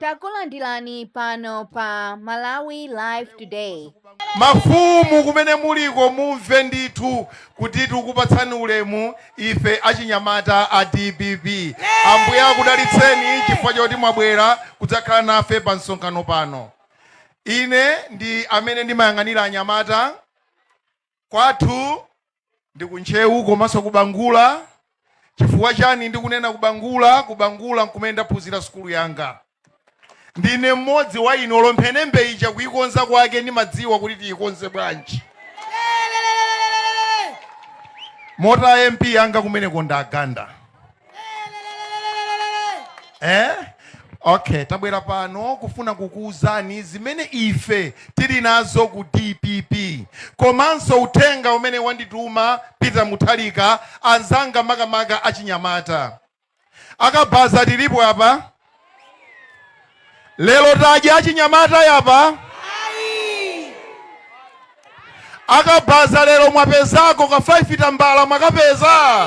Takulandirani pano pa Malawi Live Today. Mafumu kumene muliko, mumve ndithu kuti tikupatsani ulemu ife achinyamata a DPP. Ambuye akudalitseni chifukwa choti mwabwera kudzakhala nafe pa msonkhano pano. Ine ndi amene ndimayang'anira anyamata kwathu ndi kuNtcheu komanso kubangula. Chifukwa chani ndikunena kubangula? Kubangula nkumene ndaphunzira sukulu yanga. Ndine mmodzi wa inu, olo mphenembe ija kuyikonza kwake ndimadziwa kuti tiyikonze bwanji. Mota MP yanga kumeneko ndaganda. Eh? Okay, tabwera pano kufuna kukuuzani zimene ife tili nazo ku DPP komanso uthenga umene wandituma Peter Mutharika. Anzanga, makamaka achinyamata akabaza, tilipo apa lero, tadya achinyamata yapa akabaza lero, mwapezako ka 5 tambala mwakapeza.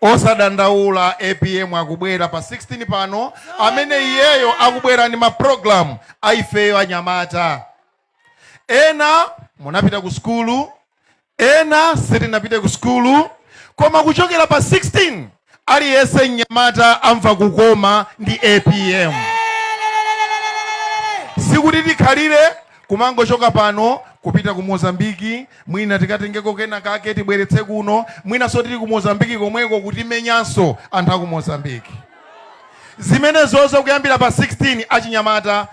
Osadandaula, APM akubwera pa 16 pano, amene iyeyo akubwera ndi mapulogalamu aifeyo anyamata. Ena munapita ku sukulu, ena sitinapite ku sukulu, koma kuchokera pa 16 aliyense mnyamata amva kukoma ndi APM. Sikuti tikhalire kumangochoka pano kupita ku Mozambiki, mwina tikatengeko kena kake tibweretse kuno, mwinanso tili ku Mozambiki komweko kutimenyanso anthu aku Mozambiki. Zimenezozo kuyambira pa 16 achinyamata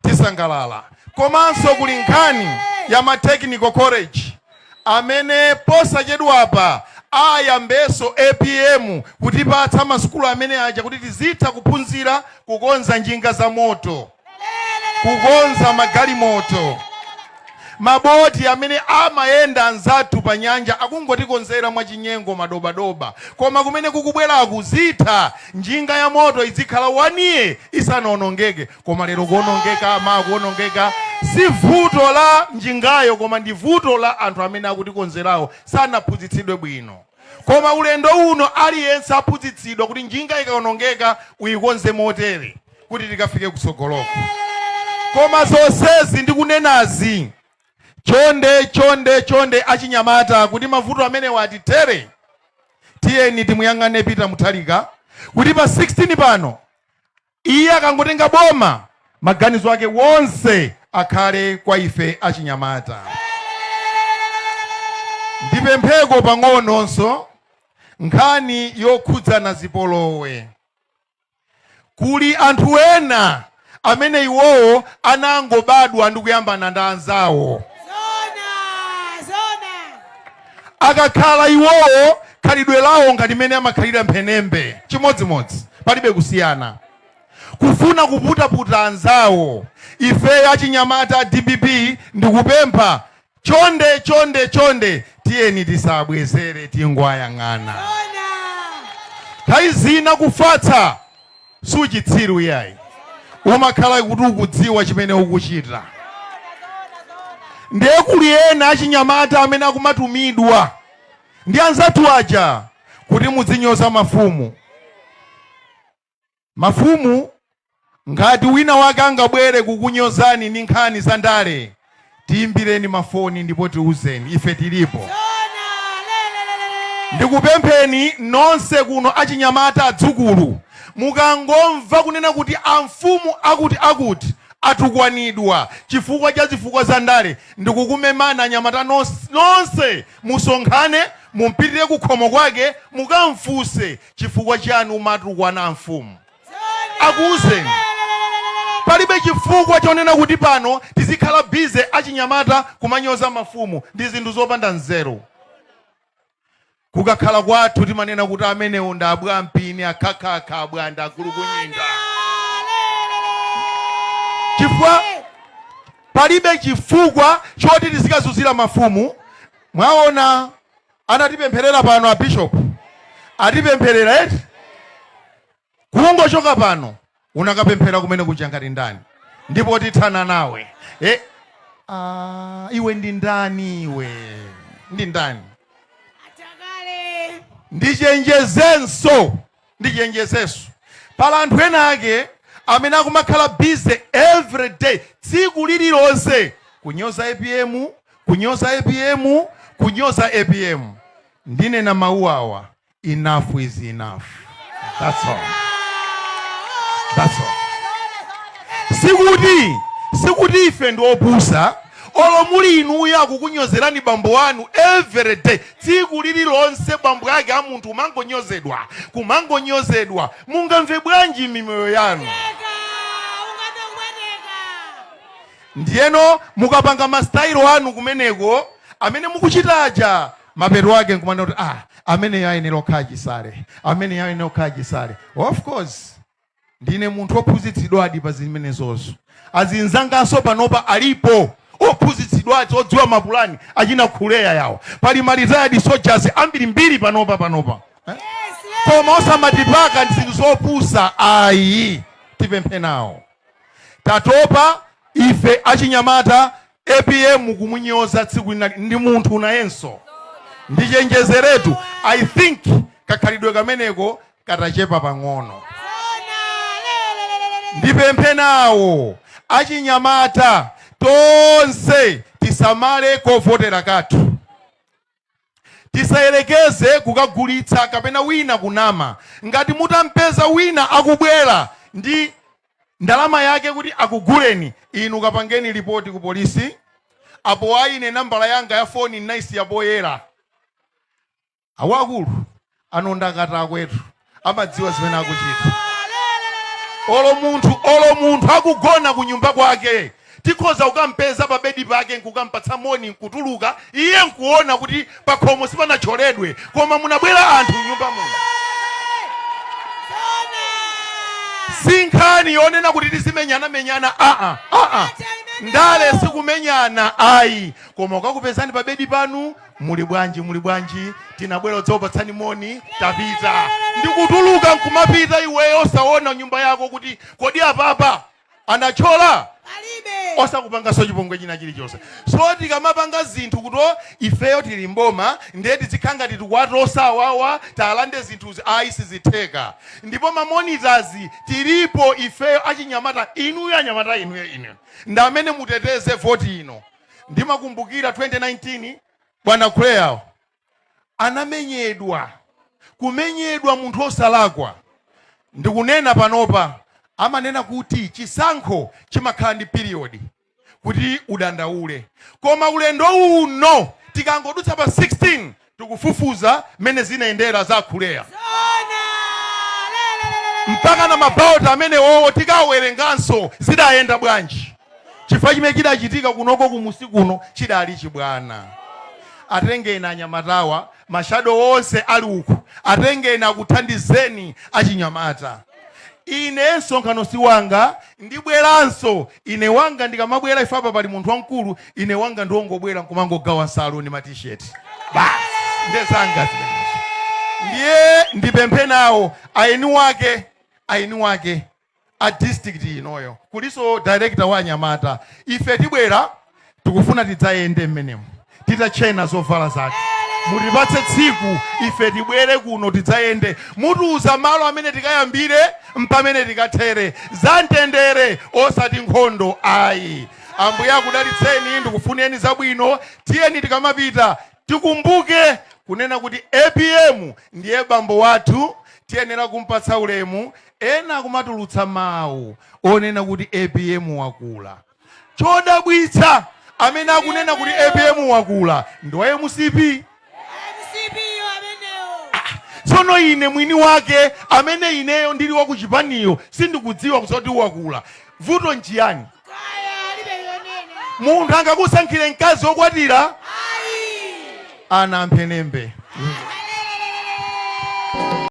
tisangalala. Komanso kuli nkhani ya ma technical college amene posachedwapa ayambenso APM kutipatsa masukulu amene aja kuti tizitha kuphunzira kukonza njinga za moto, kukonza magalimoto, maboti amene amayenda anzathu pa nyanja akungotikonzera mwachinyengo, madobadoba. Koma kumene kukubweraku zitha, njinga ya moto izikhala 1 year isanaonongeke. Koma lero kuonongeka ma kuonongeka si vuto la njingayo, koma ndi vuto la anthu amene akutikonzerawo, sanaphunzitsidwe bwino. Koma ulendo uno aliyense aphunzitsidwa kuti njinga ikaonongeka uyikonze motere kuti tikafike kutsogoloko. Koma zonsezi ndikunenazi, chonde, chonde, chonde achinyamata, kuti mavuto amenewa atitere, tiyeni timuyang'ane Peter Mutharika kuti pa 16 pano iye akangotenga boma, maganizo ake wonse akhale kwa ife achinyamata. Ndipempheko pang'ononso nkhani yokhudzana zipolowe. Kuli anthu ena amene iwowo anangobadwa ndi kuyambana ndi anzawo. Zona, zona. Akakhala iwowo, khalidwe lawo ngati mmene amakhalira mphenembe, chimodzimodzi, palibe kusiyana, kufuna kuputaputa anzawo. Ifeyo achinyamata DPP ndikupempha, chonde, chonde, chonde, tiyeni tisabwezere, tingoyang'ana. Zona. Nthawi zina kufatsa suchitsiru yayi, umakhala kuti ukudziwa chimene ukuchita. Ndiye kuli ena achinyamata amene akumatumidwa ndi anzathu aja kuti mudzinyoza mafumu. Mafumu, ngati wina wake angabwere kukunyozani ndi nkhani za ndale, tiyimbireni mafoni ndipo tiuzeni, ife tilipo. Zona. Le, le, le, le, le. Ndikupempheni nonse kuno achinyamata, adzukulu, mukangomva kunena kuti amfumu akuti akuti atukwanidwa chifukwa cha zifukwa za ndale, ndikukumemani anyamata nonse, nonse musonkhane, mumpitire kukhomo kwake, mukamfunse, "Chifukwa chani umatukwana amfumu?" Akuwuzeni. Palibe chifukwa chonena kuti pano tizikhala busy achinyamata kumanyoza mafumu, ndi zinthu zopanda nzeru. Kukakhala kwathu timanena kuti amenewo ndi abwampini, akhakhakha, abwanda, agulukunyinda, chifukwa palibe chifukwa choti tizikazunzira mafumu. Mwaona, anatipempherera pano a bishop, atipempherera eti. Kungochoka pano unakapemphera kumene kuja ngati ndani, ndipo tithana nawe. Ah, iwe ndi ndani? Iwe ndi ndani? Atakale. Ndichenjezenso, ndichenjezenso, Pala anthu ena ake amene akumakhala busy every day, tsiku lililonse, kunyoza APM, kunyoza APM, kunyoza APM. Ndinena mawu awa: enough is enough. That's all, that's all. Sikuti ife ndi opusa. Olo muli inuyo, akukunyozerani bambo anu every day, tsiku lililonse, bambo ake a munthu kumangonyozedwa, kumangonyozedwa, mungamve bwanji mimoyo yanu? Teka, ungatokubweteka. Ndiyeno mukapanga masitayilo anu kumeneko amene mukuchitaja, mapeto ake nkumanena kuti, "Ah, amene ayenera okhala Chisale, amene ayenera okhala Chisale." Of course, ndine munthu ophunzitsidwadi pa zimenezozo. Azinzanganso panopa alipo ophunzitsidwadi, odziwa mapulani, achina Khuleya yawo. Pali ma retired soldiers ambirimbiri panopa, eh? Koma osamatipaka ndi zinthu zopusa ayi. Tipemphe nawo, tatopa ife achinyamata. APM kumunyoza tsiku lina, ndi munthu nayenso. Ndichenjezeretu, I think kakhalidwe kameneko katachepa pang'ono. Ndipemphe nawo achinyamata tonse, tisamale kovotera kathu, tisayelekeze kukagulitsa kapena wina kunama. Ngati mutampeza wina akubwera ndi ndalama yake kuti akuguleni inu, kapangeni ripoti ku polisi. Apo aine, nambala yanga ya foni naisi yapoyera. Awakulu anonda akwetu amadziwa zimene akuchita. Olo munthu akugona ku nyumba kwake, tikhoza kukampeza pa bedi pake nkukampatsa moni, nkutuluka, iye nkuona kuti pakhomo sipanacholedwe, koma munabwera anthu mnyumba muno. Si nkhani yonena kuti tizimenyana-menyana, aa aa, ndale sikumenyana ayi. Koma ukakupezani pa bedi panu, "Muli bwanji? Muli bwanji? Tinabwera kudzakupatsani moni, tapita," ndikutuluka nkumapita, iweyo osaona nyumba yako kuti kodi apapa anachola. Palibe. Osakupanganso chipongwe china chilichonse. So tikamapanga zinthu kuti ifeyo tili mboma, ndiye tizikhala ngati tikuwatosa awawa, talande zinthuzi, ayi, sizitheka. Ndipo ma monitors tilipo ifeyo achinyamata. Inuyo anyamata, inuyo, inuyo ndi amene muteteze voti ino. Ndimakumbukira 2019, bwana Claire anamenyedwa, kumenyedwa munthu osalakwa. Ndikunena panopa, amanena kuti chisankho chimakhala ndi period kuti udandaule, koma ulendo uno tikangodutsa pa 16, tikufufuza mmene zinayendera za Khuleya. Mpaka na mabauta amene wowo tikawerenganso zidayenda bwanji, chifukwa chimene chidachitika kunoko kumusi kuno chidali chibwana. Atengeni anyamatawa, ma shadow onse ali uku, atengeni akuthandizeni achinyamata. Ine msonkhano si wanga, ndibweranso ine wanga. Ndikamabwera ifapa pali munthu wamkulu. Ine wanga ndiwongobwera nkumangogawa nsalu ndi matisheti basi, ndezanga zimenezo. Ndiye ndipemphe nawo aini wake a district inoyo, kuliso director wa anyamata. Ife tibwera, tikufuna tidzayende mmenemo titachena zovala zake. Mutipatse tsiku, ife tibwere kuno tidzayende. Mutiuza malo amene tikayambire mpamene tikathere, za mtendere osati nkhondo ayi. Ambuye akudalitseni, ndikufuneni zabwino. Tiyeni tikamapita tikumbuke kunena kuti APM ndiye bambo wathu, tiyenera kumpatsa ulemu. Ena akumatulutsa mawu onena kuti APM wakula. Chodabwitsa, amene akunena kuti APM wakula ndi wa MCP. MCP yo amenewo. Tsono ine mwini wake amene ineyo ndili wakuchipaniyo sindikudziwa kusoti wakula, vuto nchiyani? Kaya alibe yonena. Munthu angakusankhire mkazi wokwatira? Ayi. Ana amphenembe.